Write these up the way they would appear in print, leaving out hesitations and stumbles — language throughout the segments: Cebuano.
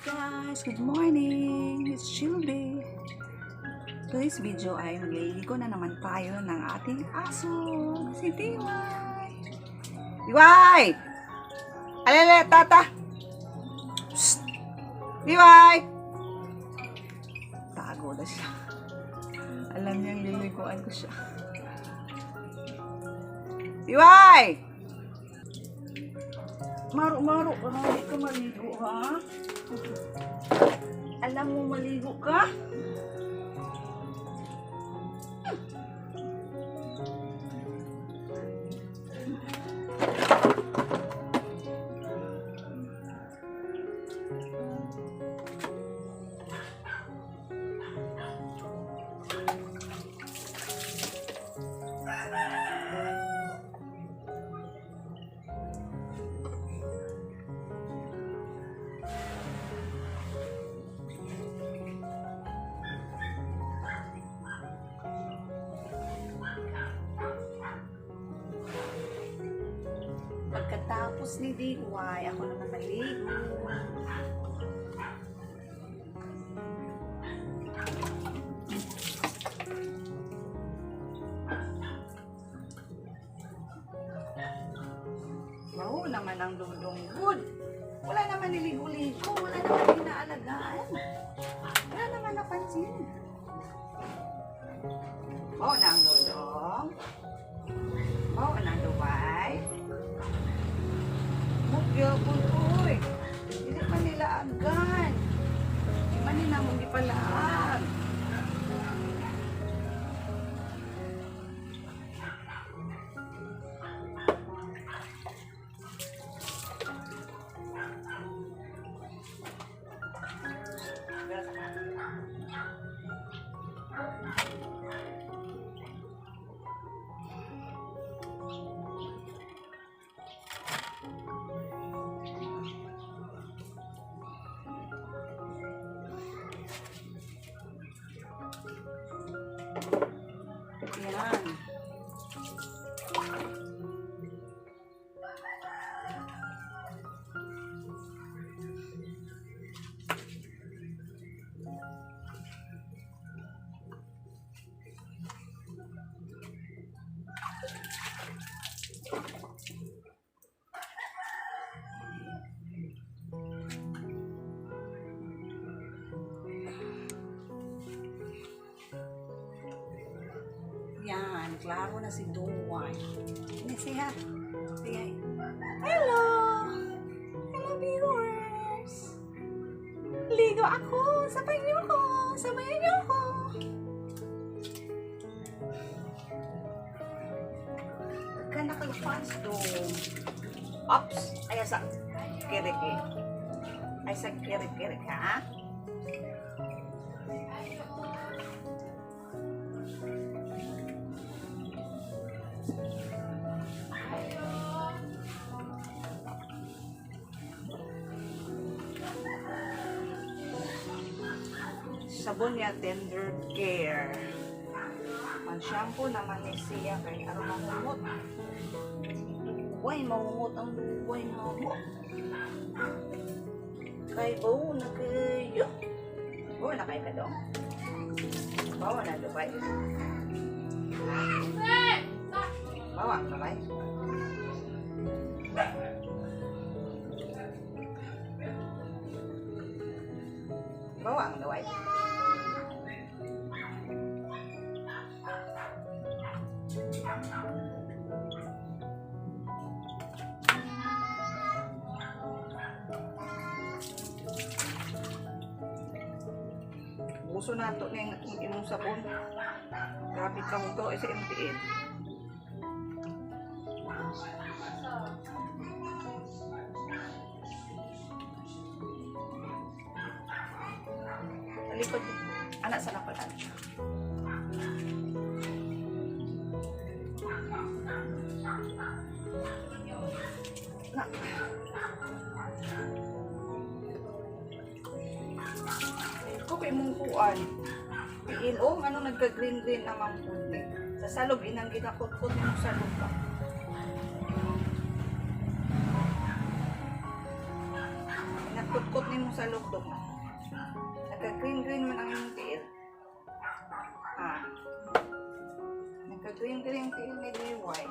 Guys! Good morning! It's chill day! Today's video ay magliligo na naman tayo ng ating aso, si Diway! Diway! Alele, tata! Psst! Diway! Tago na siya. Alam niyang liliguan ko siya. Diway! Maro-maro ka, hindi ka maligo, ha? Alam mo, maligo ka? Pagkatapos ni DIY, ako naman maligo. Wow naman ang dudong good. Wala naman niligo-ligo, wala naman inaalagaan. Wala naman napansin. Wow na ang dudong. Wow na ang duway. Magyapon, uy. Hindi pa nila agan. Hindi man nila mong gipalaag. Yan. Yan, klaro na si Duway. Say hi. Say hi. Hello! Hello, viewers! Ligo ako! Sabay niyo ko! Sabayan niyo ko! Ka nakalapans do. Ops! Ay, sa kiriki. Ay, sa kiri-kiri ka, ha? Sabon niya, Tender Care. Mag-shampoo naman ni siya kay aron mahumot. Duway, mahumot ang duway mo. Kay bawo na kayo. Bawo na kayo ka dong. Bawo na duway. Bawa ka bay? Bawa ang duway. Uso na ito na yung imong sabon. Grabe ka mo to, sa MTN. Talikod. Anak sa napalan. Na. Ko kay mong kuan. Piin o ano nagka-green green naman po ni. Sa salog inang ginakot-kot nimo salog ba. Ginakot-kot nimo imong salok dong. Nagka-green-green man ang imong tiil. Ah. Nagka-green-green tiil ni Liway.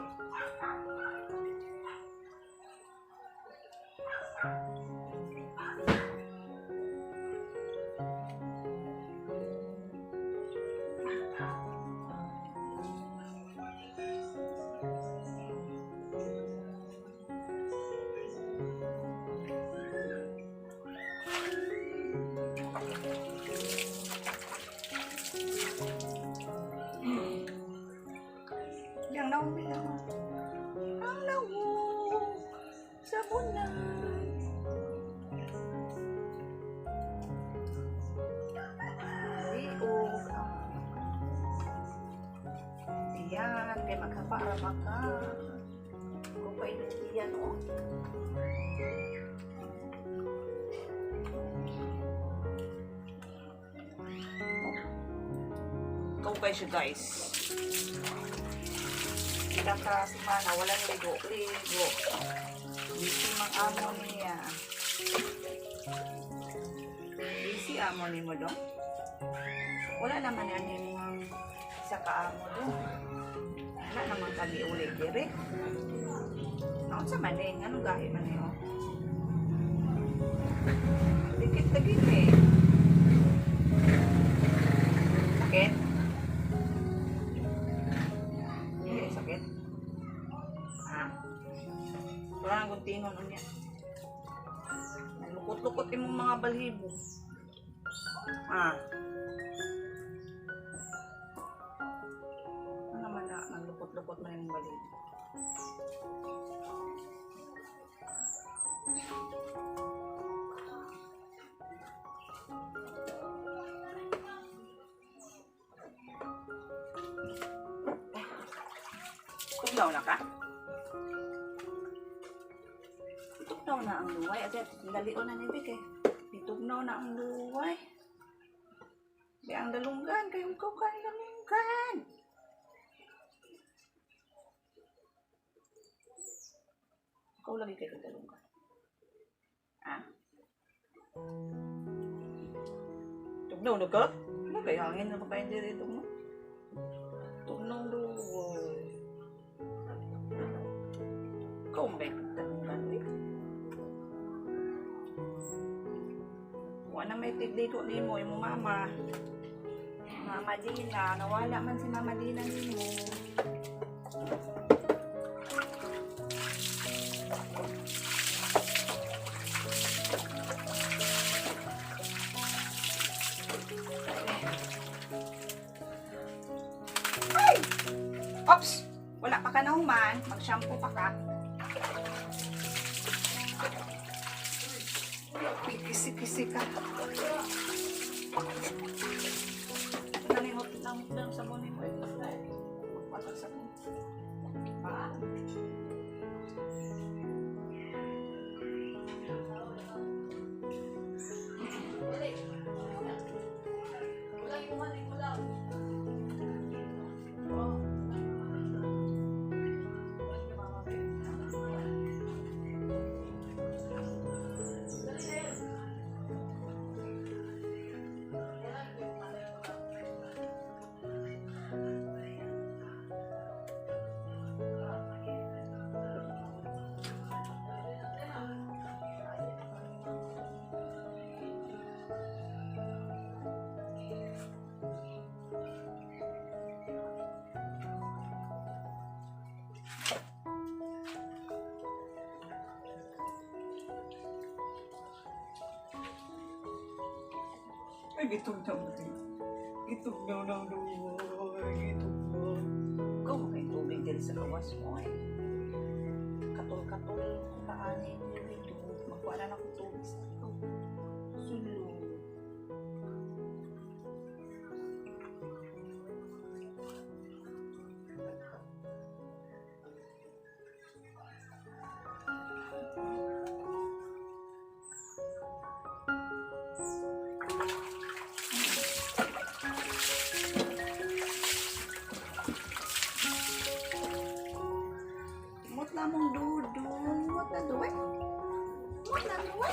Yang naumi lang. Ang lawog sa bulan. Liog ang Diyan, kay maghapa ra ba ka? Kung pa diyan, oh. Ikaw kay siya, guys. Ilang ka semana, walang ligo. Ligo. Busy mang amo niya. Busy amo ni mo dong? Wala naman yan yung isa ka amo dong. Wala naman kami uli dire. Naon sa man eh? Anong gahi man eh, oh? Dikit lagi eh. Sakit? Hindi, sakit. Ha? Wala nang guntingon unya. Lukot-lukot imong mga balhibo. Ha? Ano naman na, naglukot-lukot man imong balhibo. Tugnaw na ka? Tugnaw na ang luway. At dalion na ni Vic eh. Itugnaw na ang luway. Di ang dalunggan. Kayong ko ka ang dalunggan. Ikaw lagi kayo dalunggan. Ah? Tugnaw na ka? Ano kayo hangin na ba kayo dito mo? Tugnaw luway. Ikaw mo kayo dalunggan. Uy. Wala may tigligo nimo imong mama. Mama Dina, nawala man si Mama Dina nimo. Ay! Ops! Wala pa ka na human. Mag-shampoo pa ka. Kisi-kisi ka. Nanihot lang lang sabon mo eh. Magpatag sabon. Ah. Ay, gitugnaw na rin. Gitugnaw na ang luway. Gitugnaw. Ikaw mo kayong tubig diri sa gawas mo eh. Katol-katol kaani dito. Magkuha na akong tubig sa ito. Sulod. Mot na mong dudong. Mot na duwe. Mot na duwe.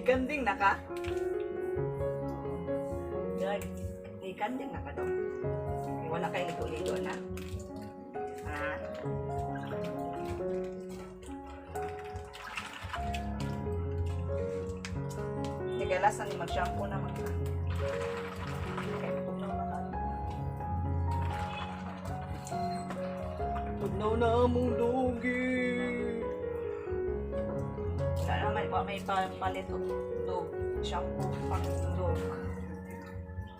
Nikanding na ka? Good. Nikanding na ka daw. Wala kay ligo-ligo na. Ha? Hindi kaya last na ni mag-shampoo na mag. Kaya tugnaw na kayo. Tugnaw na among doggy. Wala naman, wa may palit og dog shampoo pang dog.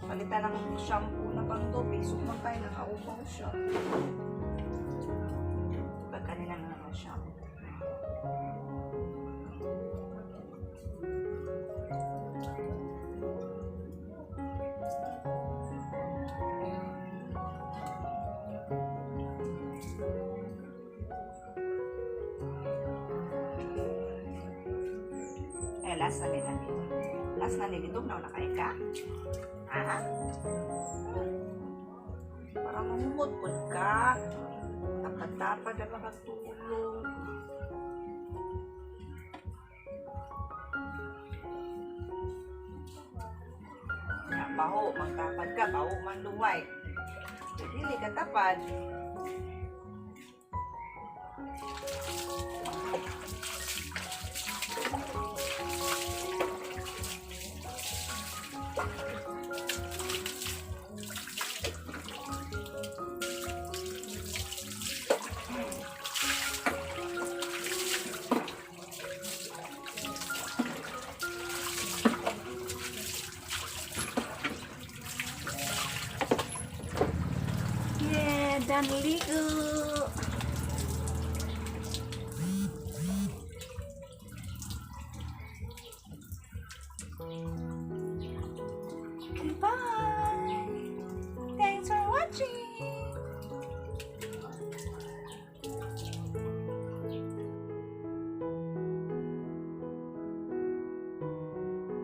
Palitan ng shampoo na pang dog. Isok man kayo, nakaupaw siya. Pag kanila na naman shampoo. Eh, last na nila dito. Last na nila dito. Na kayo ka? Ha? Parang mamumot po ka. Tapad-tapad na makatulog. Ya, baho, magtapad ka, baho man luway. Dili ka tapad. Yeah, done ligo. Goodbye. Thanks for watching.